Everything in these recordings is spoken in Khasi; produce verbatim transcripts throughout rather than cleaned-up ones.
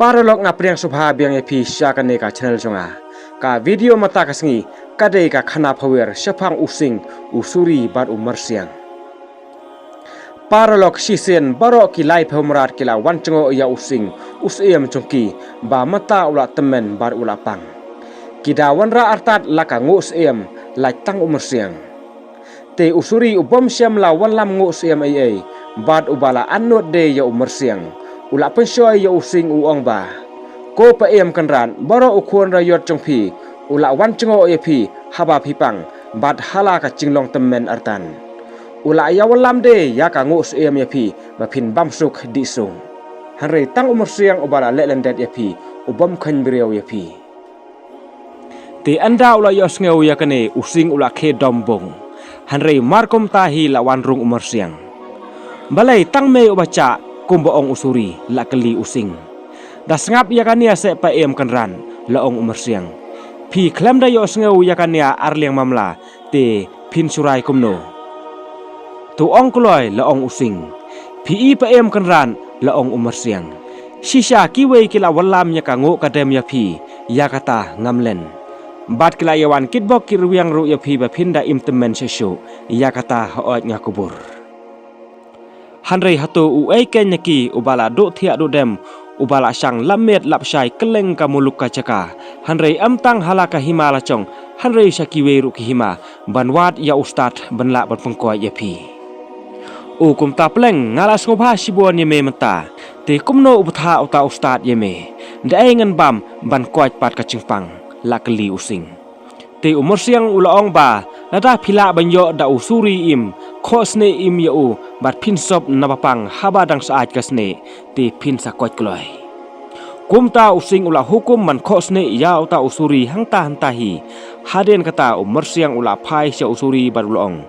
Paralok, nga pdiang sngewbha biang ïa phi sha kane ka channel jong nga. Ka video mynta ka sngi ka dei ka khana phawer shaphang u Sing, u Suri bad u Myrsiang. Paralok, shisien baroh ki laiphew mrad ki la wan jngoh ïa u Sing, u syiem jong ki, ba mynta u la tymmen bad u la pang. Ki da wanrah artat la ka nguh syiem, lait tang u Myrsiang. Te u Suri u bym shym la wanlam nguh syiem ei ei, bad uba la annud de ïa u Myrsiang. U la pynshoi ïa u Sing, u ong ba, ko Paiem Kynrad, baroh u khun raiot jong phi u la wan jngoh ïa phi haba phi pang, bad ha la ka jinglong tymmen artat. U la ïa wanlam de ïa ka nguh syiem ïa phi ba phin bam suk dih suk. Hynrei tang u Myrsiang uba la leh lyndet ïa phi, u bym kheiñ briew ïa phi. Te ynda u la ïohsngew ïa kane, u Sing u la khie dom bung. Hynrei mar kumta hi la wan rung u Myrsiang. Balei tang me uba jah, kumba ong u Suri, la kylli u Sing. Da sngap ïa kane seh Paiem Kynrad, la ong u Myrsiang. Phi khlem da ïohsngew ïa kane ar liang mamla, te phin shu rai kumno? To ong kloi, la ong u Sing. Phi i Paiem Kynrad, la ong u Myrsiang. Shisha kiwei ki la wanlam ïa ka nguh ka dem ïa phi, ïa kata ngam len. Bad ki la ïa wan kitbok kitrwiang ruh ïa phi ba phin da im tymmen shuh shuh, ïa kata hooid nga kubur. Hynrei hato uei keiñ na ki uba la duh thiah duh dem, uba la shang lap miet lap shai kylleng ka muluk ka jaka. Hynrei ym tang ha la ka hima la jong, hynrei sha kiwei ruh ki hima, ban wad ïa u stad ban lah ban pynkoit ïa phi. O kumta pleng, nga la sngewbha shibun ïa me mynta. Te kumno u bthah uta u stad ïa me? Da ei ngan bam ban koit pat ka jingpang, la kylli u Sing. Te u Myrsiang u la ong ba, lada phi lah ban ïoh da u Suri im, khohsnieh im ïa u, bad phin sop naba pang haba dang syaid ka snieh, te phin sa koit kloi. Kumta u Sing u la hukum ban khohsnieh ïa uta u Suri hangta hangta hi. Hadien kata u Myrsiang u la phai sha u Suri bad u la ong,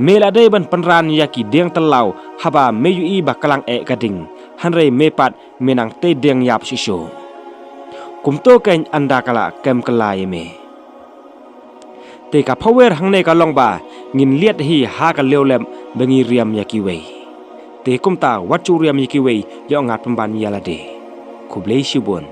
me la dei ban pynran ïa ki dieng tyllaw, haba me ïohi ba klang eh ka ding. Hynrei me pat me nang tei dieng ïap shisha. Kumto keiñ ynda ka la kem kylla ïa me. Te ka phawer hangne ka long ba ngin liat hi ha ka liewlep ba ngi riam ïa kiwei. Te kumta wat shu riam ïa kiwei, ïoh ngat pynban ïa lade. Khublei shibun.